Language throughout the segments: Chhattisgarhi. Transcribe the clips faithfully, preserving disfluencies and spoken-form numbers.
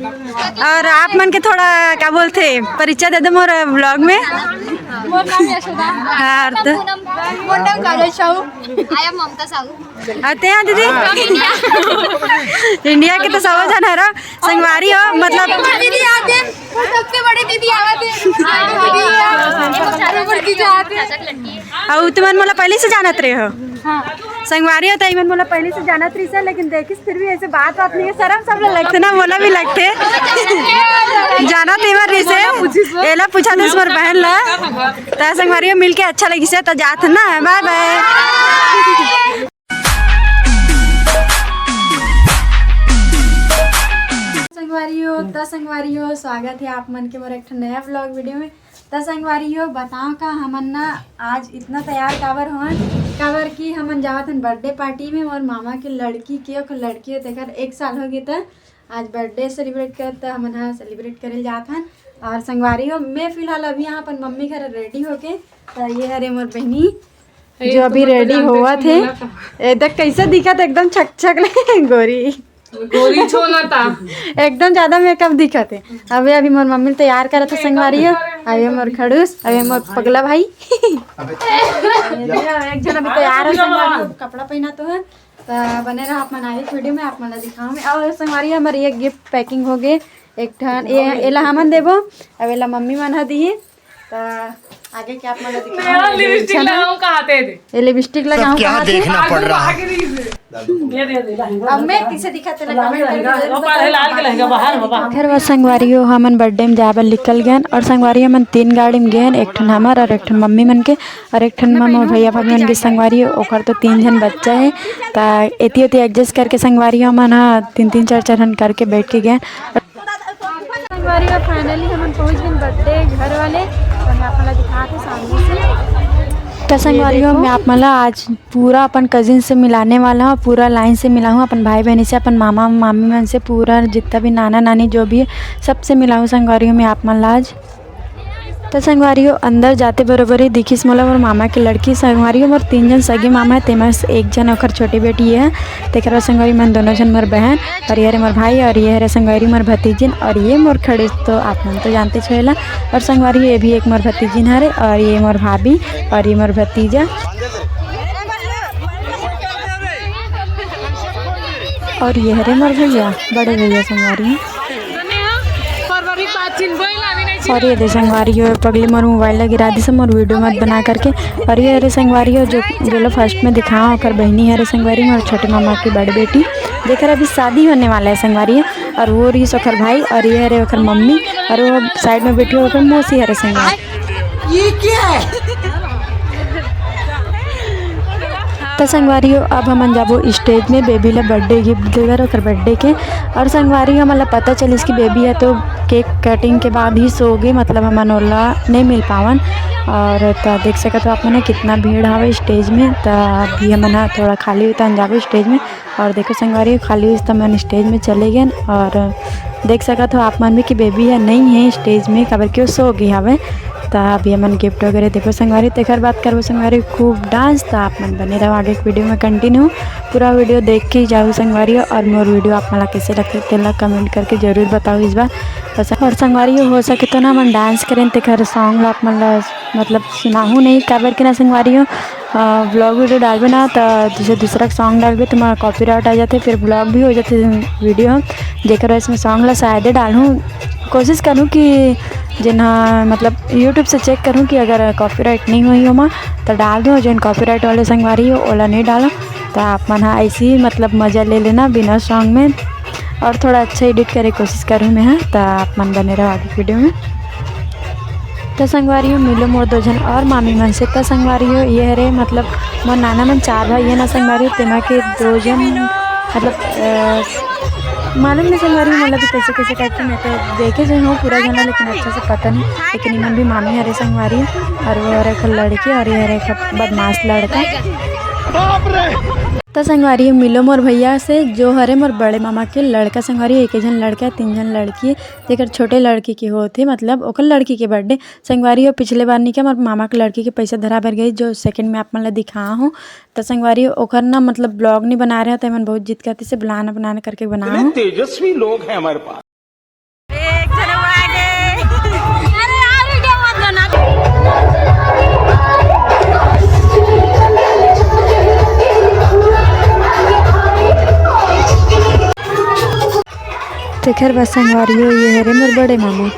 और आप मन के थोड़ा का बोलथे, परिचय दे दे मोर vlog में। मोर नाम यशोदा। हाँ, और तो पूनम। मोर नाम काजल साहू। I am ममता साहू। आते हैं दीदी। इंडिया के तो सब झन हरो, संगवारी हो, मतलब दीदी आते हैं, वो सबसे बड़े दीदी आते हैं। दीदी आते हैं, बड़े जीजा आते हैं। अउ तुमन मोला पहले से जानत रहे हो? हाँ। संगवारी हो, त इमन मोला पहले से जानत रहिस हे, लेकिन देखिस फिर भी ऐसे बात बात नहीं है, शर्म सब लगथे ना, मोला भी लगथे। जानत इमन रहिस हे, एला पूछा देस मोर बहन ला। त संगवारी हो, मिलके अच्छा लगिस हे, त जात हन ना, bye bye। संगवारी हो, त संगवारी हो, स्वागत है आप मन के मोर एक ठो नया vlog video में। त संगवारी हो, बताओ का हमन ना आज इतना तैयार काबर होन, काबर कि हमन जावत हन birthday party में। मोर मामा के लड़की के, ओकर लड़की हो, तेकर एक साल हो गे, त आज birthday celebrate करत, त हमन ह celebrate करे ल जात हन। और संगवारी हो, मैं फिलहाल अभी यहाँ अपन मम्मी घर ready होके, त ये हरे मोर बहिनी, जो अभी ready होवत हे। ए देख कैसे दिखत, एकदम छक छक ले गोरी। गोरी छो ना ता। एकदम ज्यादा makeup दिखत हे। अबे अभी मोर मम्मी तैयार करत हे संगवारी हो। अबे मोर खड़ूस, अबे मोर पगला भाई। एक झन अभी तैयार हे संगवारी हो, कपड़ा पहना तो है। त बने रहो आप मन आगे video में, आप मन ला दिखाऊं मैं। और संगवारी हो, हमर ये gift packing हो गे एक ठन, ये एला हमन देबो, अब एला मम्मी मन ह दिही। त आगे के आप मन ला दिखाऊं। लिपस्टिक लगाऊं कहाँ थे दे? ये लिपस्टिक लगाऊं क्या कहाँ थे? देखना पड़ रहा है? दे दे दे लहंगा। अब मैं किसे दिखाते ला comment करके जरूर बताऊं। लाल के लहंगा बाहर हो, बाहर। खैर, वह संगवारी हो, हमन birthday में जाए बर निकल गए और संगवारी हमन तीन गाड़ी में गए, एक ठन हमर और एक ठन मम्मी मन के और एक ठन मोर भैया भाभी मन के संगवारी हो, ओकर तो तीन झन बच्चा है। त एती ओती adjust करके संगवारी हमन ह तीन तीन चार चार झन करके बैठ के गए। संगवारी हो, finally हमन पहुंच गए birthday घर वाले, तो मैं आप मन ला दिखात हूं सामने से। त संगवारी हो, मैं आप मन ला आज पूरा अपन cousin से मिलाने वाला हूँ, पूरा line से मिलाहूँ, अपन भाई बहनी से, अपन मामा मामी मन से, पूरा जितना भी नाना नानी जो भी है, सबसे मिलाहूँ संगवारी हो मैं आप मन ला आज। त संगवारी हो, अंदर जाते बरोबर ही दिखिस मोला मोर मामा के लड़की। संगवारी हो, मोर तीन झन सगे मामा है, तेमा से एक झन ओकर छोटी बेटी है। तेकर बाद संगवारी मन दोनों झन मोर बहन, और ये हरे मोर भाई, और ये हरे संगवारी मोर भतीजिन, और ये मोर खड़ूस तो आप मन तो जानते छो एला। और संगवारी हो, ये भी एक मोर भतीजिन हरे, और ये मोर भाभी, और ये मोर भतीजा। और ये हरे मोर भैया, बड़े भैया संगवारी हो। और ये दे संगवारी हो, पगली मोर mobile ला गिरा दिस मोर video मत बना करके। और ये हरे संगवारी हो, जो, जो ला first में दिखाओ, ओकर बहिनी हरे संगवारी, मोर छोटे मामा की बड़ बेटी, जेकर अभी शादी होने वाला है संगवारी हो। और वो रहिस ओकर भाई, और ये हरे ओकर मम्मी, और वो side में बैठी हो ओकर मौसी हरे संगवारी। ये क्या है? त संगवारी हो, अब हमन जाबो stage में baby ला birthday gift देबर ओकर birthday के। और संगवारी हो, हमन ला पता चलिस कि baby ह तो cake cutting के बाद ही सो गे, मतलब हमन ओला नहीं मिल पावन। और त देख सकत हो आप मन ह कितना भीड़ हवे stage में। त अभी हमन ह थोड़ा खाली होता जाबो stage में। और देखो संगवारी हो, खाली होइस त हमन stage में चले गए। और देख सकत हो आप मन भी कि baby ह नहीं है stage में, काबर कि वो सो गे हवे। त अभी हमन gift वगैरह देखो संगवारी, तेकर बात करबो संगवारी खूब dance। त आप मन बने रहो आगे के video में continue, पूरा video देख के ही जाहू संगवारी हो। और मोर video आप मन ला कैसे लगथे तेला comment करके जरूर बताओ इस बार। और संगवारी हो, हो सके तो ना हमन dance करें, तेकर song ला आप मन ला मतलब सुनाहू नहीं, काबर कि ना संगवारी हो, अ, vlog video डालबे ना, त जैसे दूसरा के song डालबे, त मोर copyright आ जाथे, फिर block भी हो जाथे video ह। जेकर वजह से मैं song ला शायदे डालहूँ, कोशिश करूँ कि जेन ह, मतलब, YouTube से check करूँ कि अगर copyright नहीं होही ओमा, त डाल दूँ, जेन copyright वाले संगवारी हो, ओला नहीं डालूँ। त आप मन ह ऐसे ही, मतलब, मज़ा ले लेना बिना song में, और थोड़ा अच्छा edit करे कोशिश करूँ मैं ह। त आप मन बने रहो आगे video में। त संगवारी हो, मिलो मोर दो झन और मामी मन से। त संगवारी हो, ये हरे, मतलब, मोर नाना मन चार भाई है ना संगवारी हो, तेमा के दो झन, मतलब, अ, मालूम नहीं संगवारी हो, मतलब, कैसे कैसे करके मैं तो देखे जो हूँ पूरा झन ला, लेकिन अच्छा से पता नहीं। लेकिन इमन भी मामी हरे संगवारी हो, और वो हरे एक लड़की और ये हरे एक बदमाश लड़का। त संगवारी हो, मिलो मोर भैया से, जो हरे मोर बड़े मामा के लड़का। संगवारी हो, एक झन लड़का, तीन झन लड़की, जेकर छोटे लड़की के होत हे, मतलब ओकर लड़की के birthday। संगवारी हो, पिछले बार नहीं क्या, मोर मामा के लड़की के पैसा धरा बर गई, जो second में आप मन ला दिखा हूँ। त संगवारी हो, ओकर ना, मतलब, vlog नहीं बना रहे हो, त एमन बहुत जिद करती से बनाना बनाना करके बना इतने हूँ। तेजस्वी लोग हैं हमारे पास। तेखर बाद संगवारी हो, ये हरे मोर बड़े मामा।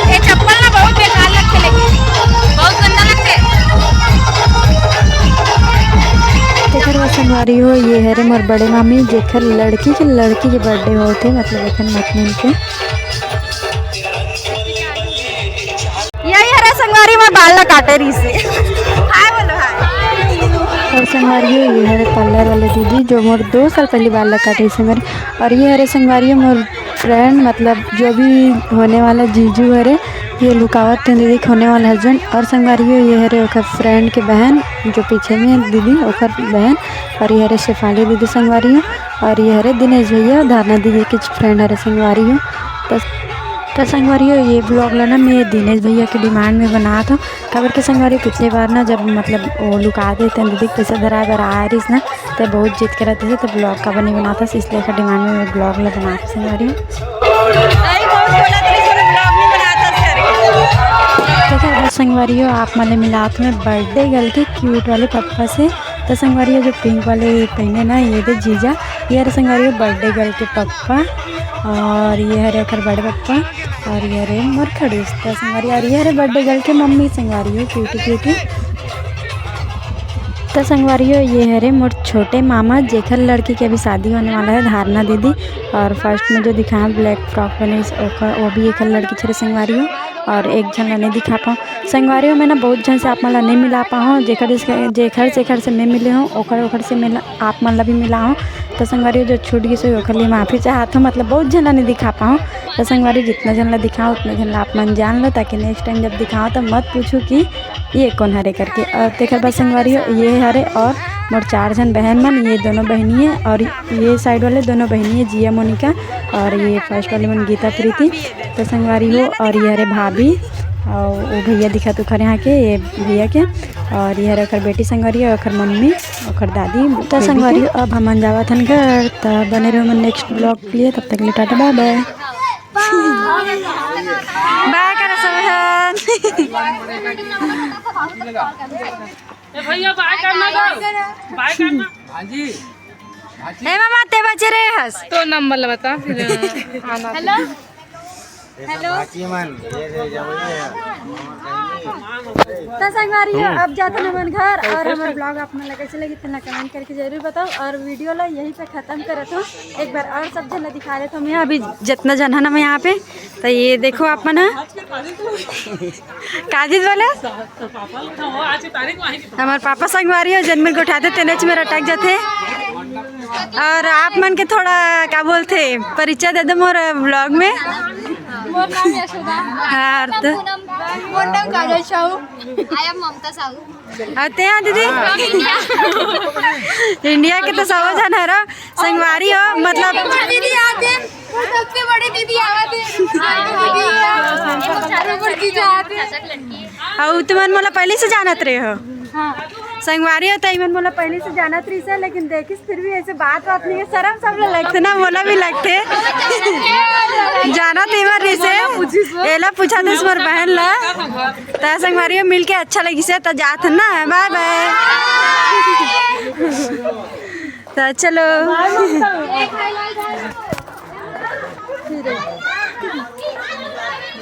ये चप्पल ना बहुत बेकार लगथे, लेकिन बहुत गंदा लगथे। तेखर बाद संगवारी हो, ये हरे मोर बड़े मामी, जेखर लड़की के, लड़की के बर्थडे होत हे, मतलब एखन मत मिल के। यही हरे संगवारी, मोर बाल ला काटे रहिस हे। हाय बोलो, हाय। और संगवारी हो, ये हरे पार्लर वाले दीदी, जो मोर दो साल पहले बाल ला काटे रहिस हे। और ये हरे संगवारी हो, मोर फ्रेंड, मतलब जो भी होने वाला जीजू हरे, ये लुकावत हे दीदी के होने वाला हस्बैंड। और संगवारी हो, ये हरे ओकर फ्रेंड के बहन, जो पीछे में हे दीदी, ओकर बहन। और ये हरे शेफाली दीदी संगवारी हो, और ये हरे दिनेश भैया, धारणा दीदी के फ्रेंड हरे संगवारी हो। बस, तो संगवारी हो, ये ब्लॉग ला ना मैं दिनेश भैया के डिमांड में बनात हूँ। काबर के संगवारी, पिछले बार ना जब, मतलब, वो लुका देते हैं दीदी के पैसा धराए बर आए रहिस ना, ते बहुत जिद करत रहिस, तो ब्लॉग काबर नहीं बनात हस, इसलिए एकर डिमांड में मैं ब्लॉग ला बनात हूँ संगवारी। तो क्या बस संगवारी हो, आप मन ले मिलात हूँ मैं बर्थडे गर्ल के क्यूट वाले पप्पा से। तो संगवारी हो, जो पिंक वाले पहने ना, ये दे जीजा, ये हरे संगवारी हो बर्थडे गर्ल के पप्पा, और ये हरे ओकर बड़े पप्पा, और ये हरे मोर खड़ूस। तो संगवारी, और ये हरे बर्थडे गर्ल के मम्मी संगवारी हो, क्यूटी क्यूटी। तो संगवारी हो, ये हरे मोर छोटे मामा, जेखर लड़की के अभी शादी होने वाला है, धारणा दीदी। और फर्स्ट में जो दिखाया ब्लैक फ्रॉक पहने, इस, ओकर, वो भी एकर लड़की हरे संगवारी हो। और एक झन ला नहीं दिखा पाऊँ संगवारी हो, मैं ना बहुत झन से आप मन ला नहीं मिला पाऊँ, जेखर जेखर, जेखर जेखर से मैं मिले हूँ, ओखर ओखर से मिला, आप मन ला भी मिला हूँ। तो संगवारी हो, जो छूट गिस होही, ओखर लिए माफ़ी चाहत हूँ, मतलब बहुत झन ला नहीं दिखा पाऊँ। तो संगवारी हो, जितना झन ला दिखाऊँ, उतना झन ला आप मन जान लो, ताकि नेक्स्ट टाइम जब दिखाऊँ तो मत पूछू कि ये कौन हरे करके। और तेखर बाद संगवारी हो, ये हरे और मोर चार झन बहन मन, ये दोनों बहिनी है, और ये साइड वाले दोनों बहिनी है, जिया मोनिका, और ये फर्स्ट वाले मन गीता प्रीति। तो संगवारी हो, और ये हरे भाभी, अउ वो भैया दिखत ओखर यहाँ के, ये भैया के, और ये हर ओखर बेटी संगवारी, ओखर मम्मी, ओखर दादी, तो दीदी संगवारी के। अब हमन जावत हन घर, त बने रहो हमर नेक्स्ट ब्लॉग के लिए, तब तक के लिए टाटा बाय बाय। बाय करो सब झन। ए भैया, बाय करना तो। बाय करना। ए मामा, ते बचे रहे हस। तो नंबर ला बता, फिर आना। हेलो। हेलो। तो संगवारी हो, अब जात हन हमन घर, और हमर ब्लॉग आप मन ला कैसे लगी, तेला कमेंट करके जरूर बताओ, और वीडियो ला यहीं पे खत्म करत हो। एक बार और सब झन ला दिखा देत हो मैं, अभी जितना झन हन हम यहाँ पे, तो ये देखो आप मन ह। काजित बोले? हमर पापा संगवारी हो, जन मेर गोठाथे तेनेच मेर अटक जाथे। और आप मन के थोड़ा का बोलथे, परिचय दे दे मोर ब्लॉग में। मोर नाम यशोदा। हाँ, और तो मोर नाम काजल साहू। I am ममता साहू। और ते हैं दीदी? इंडिया के तो सब झन हरो संगवारी हो, मतलब दीदी आते, वो सबसे बड़ी दीदी आते। दीदी आते। और तुमन मोला पहले से जानत रहे हो? हाँ। संगवारी हो, तो इमन मोला पहले से जानत रहिस हे, लेकिन देखिस फिर भी ऐसे बात बात नहीं है, शर्म सब ला लगथे ना, मोला भी लगथे। जानत इमन रहिस हे, एला पूछा दे मोर बहन ला। त संगवारी हो, मिलके अच्छा लगिस हे, त जात हन ना, बाय बाय। त चलो।